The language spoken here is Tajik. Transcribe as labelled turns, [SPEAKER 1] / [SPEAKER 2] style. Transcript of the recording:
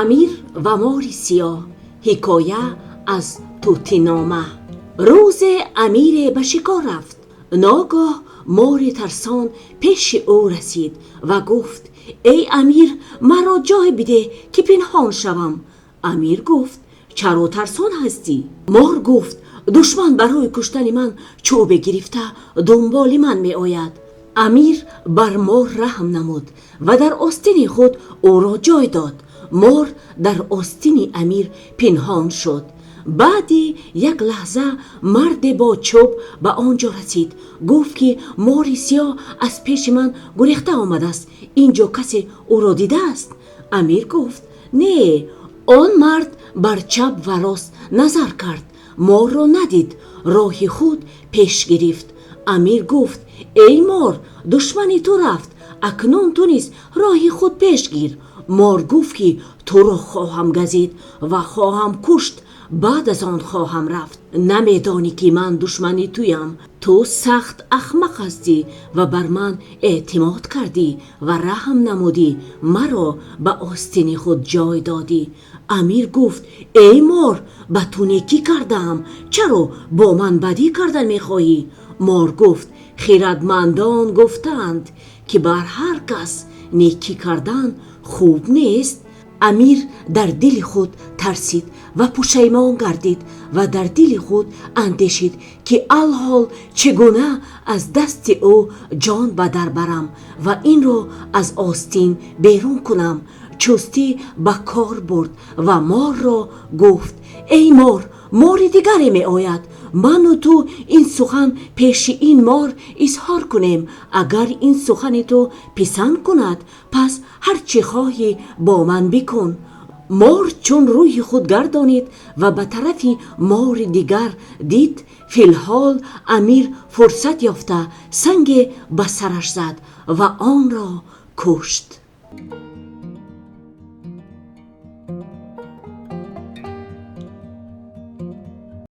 [SPEAKER 1] Амир ва мори сиёҳ. Ҳикоя аз Тӯтинома. Рӯзе амире ба шикор рафт. Ногоҳ мори тарсон пеши ӯ расид ва гуфт: «Эй амир, маро ҷой бидеҳ, ки пинҳон шавам». Амир гуфт: «Чаро тарсон ҳастӣ?» Мор гуфт: «Душман барои куштани ман чӯбе гирифта дунболи ман меояд». Амир бар мор раҳм намуд ва дар остини худ ӯро ҷой дод. Мор дар остини амир пинҳон шуд. Баъди як лаҳза марде бо чӯб ба он ҷо расид. Гуфт, ки мори сиёҳ аз пеши ман гурехта омадааст. Инҷо касе ӯро дидааст? Амир гуфт: «Не». Он мард бар чап ва рост назар кард, морро надид, роҳи худ пеш гирифт. Амир гуфт: «Эй мор, душмани ту рафт, акнун ту низ роҳи худ пеш гир». Мор гуфт, ки туро хоҳам газид ва хоҳам кушт, баъд аз он хоҳам рафт. Намедонӣ, ки ман душмани туям. Ту сахт ахмақ ҳастӣ ва бар ман эътимод кардӣ ва раҳм намудӣ, маро ба остини худ ҷой додӣ. Амир гуфт: «Эй мор, ба ту некӣ кардаам, чаро бо ман бадӣ кардан мехоҳӣ?» Мор гуфт: «Хирадмандон гуфтаанд, ки бар ҳар кас некӣ кардан хуб нест». Амир дар дили худ тарсид ва пушаймон гардид ва дар дили худ андешид, ки алҳол чӣ гуна аз дасти ӯ ҷон ба дар барам ва инро аз остин берун кунам. Чустӣ ба кор бурд ва морро гуфт: «Эй мор, мори дигаре меояд. Ману ту ин сухан пеши ин мор изҳор кунем. Агар ин сухани ту писанд кунад, пас ҳарчи хоҳӣ бо ман бикун». Мор чун рӯи худ гардонид ва ба тарафи мори дигар дид, филҳол амир фурсат ёфта, санге ба сараш зад ва онро кушт.